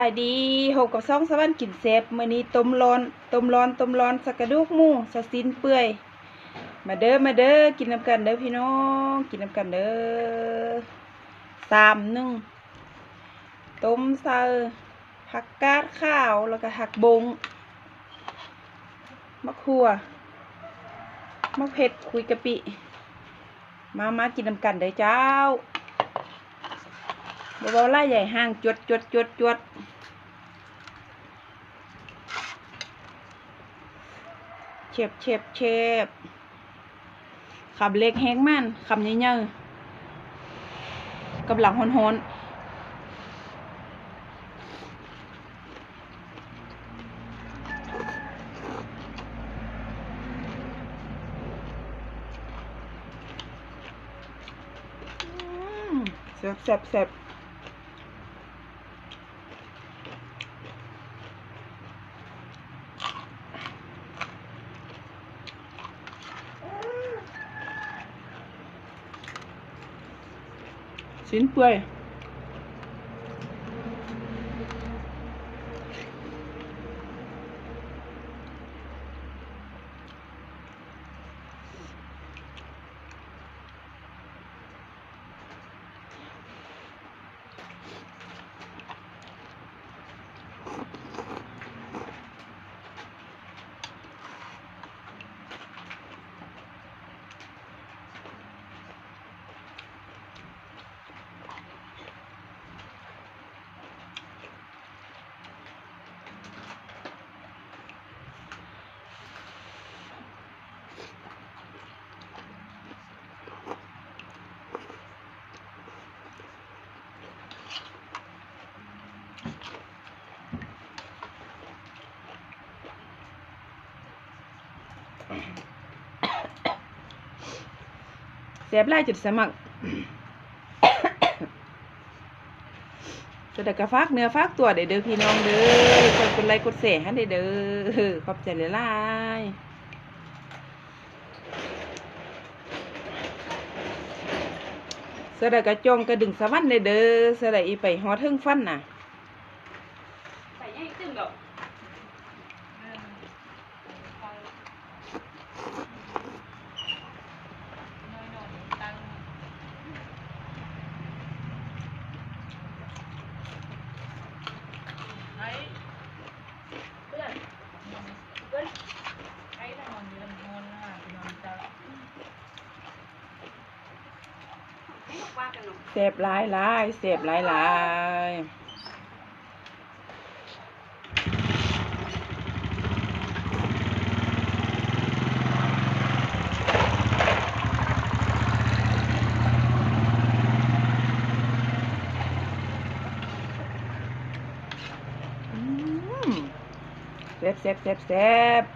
ສະບາຍດີ ພົບກັບຊ່ອງສະຫວັນກິນແຊບ ມື້ນີ້ຕົ້ມຮ້ອນ ຕົ້ມຮ້ອນ ຕົ້ມຮ້ອນ ໃສ່ກະດູກໝູ ໃສ່ຊີ້ນເປື່ອຍ ມາເດີ ມາເດີ ກິນນຳກັນເດີພີ່ນ້ອງ ກິນນຳກັນເດີ ສາມ ໜຶ່ງ ຕົ້ມໃສ່ຜັກກາດຂາວ ແລ້ວກະຜັກບົ້ງ ໝາກຫົ່ວ ໝາກເຜັດ ຂຸຍກະປິ. ມາ ມາກິນນຳກັນເດີເຈົ້າ ບໍ່ເວົ້າຫຼາຍໃຫຍ່ຫ່າງ ຈວດ ຈວດ ຈວດ ຈວດ ແຊບ ແຊບ ແຊບ ຄຳເລັກແຮງມັນ ຄຳໃຫຍ່ໆ ກຳລັງຮ້ອນໆ. ອືມ ແຊບ ແຊບ ແຊບ ຊີ້ນເປື່ອຍ. ແຊບຫຼາຍຈົນສະໝັກ ສະໃດກະຝາກເນື້ອຝາກຕົວແດ່ເດີພີ່ນ້ອງເດີ ຊ່ອຍກົດໄລກົດແຊໃຫ້ແດ່ເດີ ຂອບໃຈຫຼາຍໆ. ສະໃດກະຈ້ອງກະດຶງສະຫວັນແດ່ເດີ ສະໃດອີໄປຮອດເຖິງຝັນນະ. ແຊບຫຼາຍໆ ແຊບຫຼາຍໆ. ອືມ ແຊບໆໆໆ.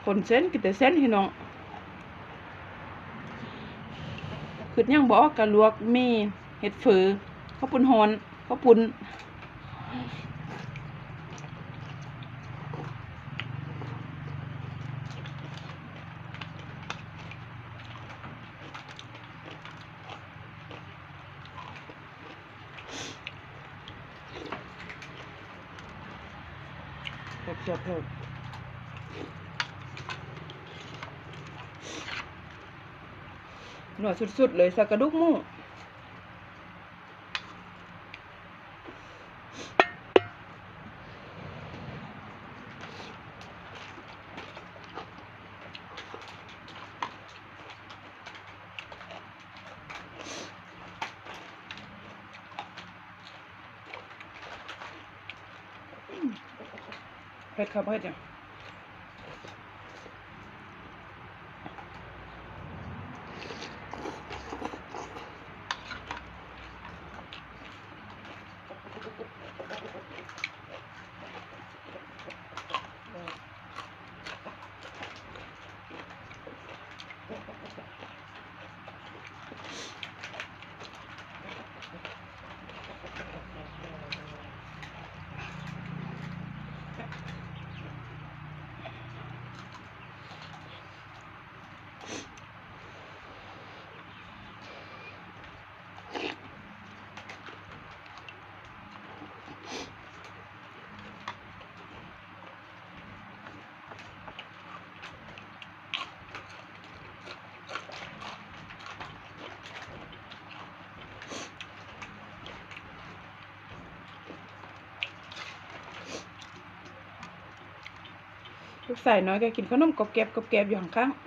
ຄົນເສັ້ນກິນແຕ່ເສັ້ນພີ່ນ້ອງ ຄຶດຫຍັງບໍ່ອອກກະລວກໝີ່ ເຮັດເຝີ ເຂົ້າປຸ້ນຮ້ອນ ເຂົ້າປຸ້ນ. ແຊບໆ ແຊບ ນົວສຸດໆ ເລີຍ ໃສ່ກະດູກໝູ. ເຜັດຄັກ ບໍ່ເຜັດຫຍັງ. ລູກຊາຍນ້ອຍກໍກິນຂະໜົມກອບແກບ ກອບແກບຢູ່ຂ້າງໆ.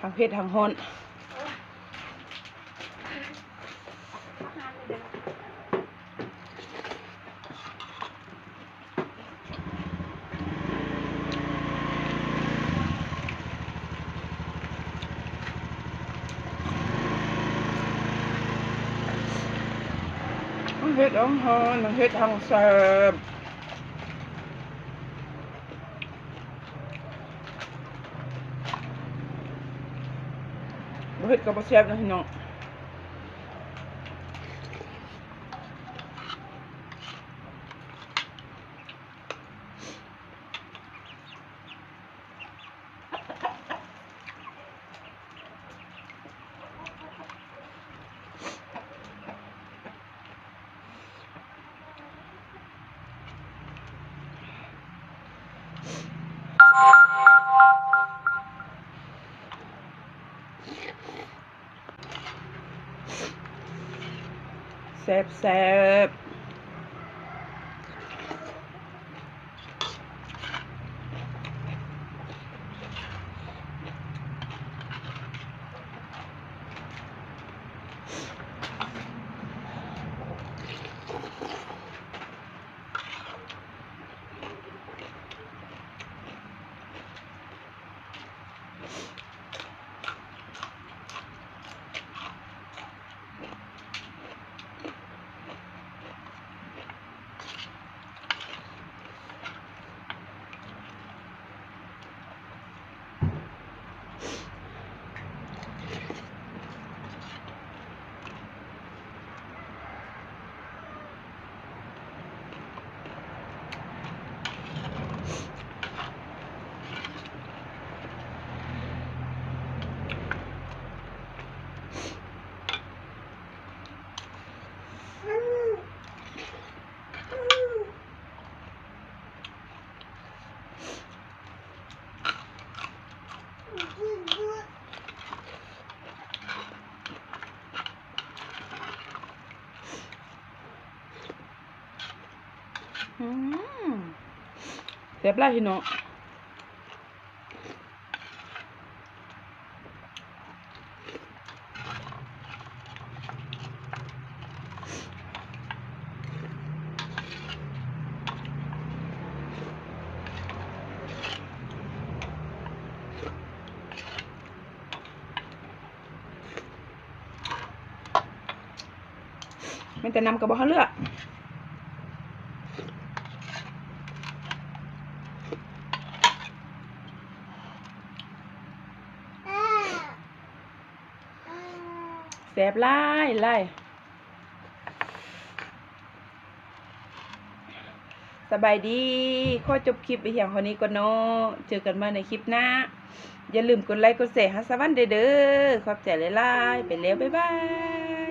ທັງເຜັດທັງຮ້ອນ. ເຮັດອາຫານ ເຮັດທັງແຊບ. ບໍ່ເຮັດກໍບໍ່ແຊບນະພີ່ນ້ອງ. ແຊບໆ. ອືມ ແຊບຫຼາຍພີ່ນ້ອງ. ແມ່ນແຕ່ນ້ຳກໍບໍ່ເຫຼືອ. ແຊບຫຼາຍໆ. ສະບາຍດີ ຂໍຈົບຄລິບໄປພຽງເທົ່ານີ້ກ່ອນເນາະ. ເຈີກັນໃໝ່ໃນຄລິບໜ້າ. ຢ່າລືມກົດໄລກົດແຊໃຫ້ສະຫວັນແດ່ເດີ. ຂອບໃຈຫຼາຍໆ. ໄປແລ້ວ ບາຍບາຍ.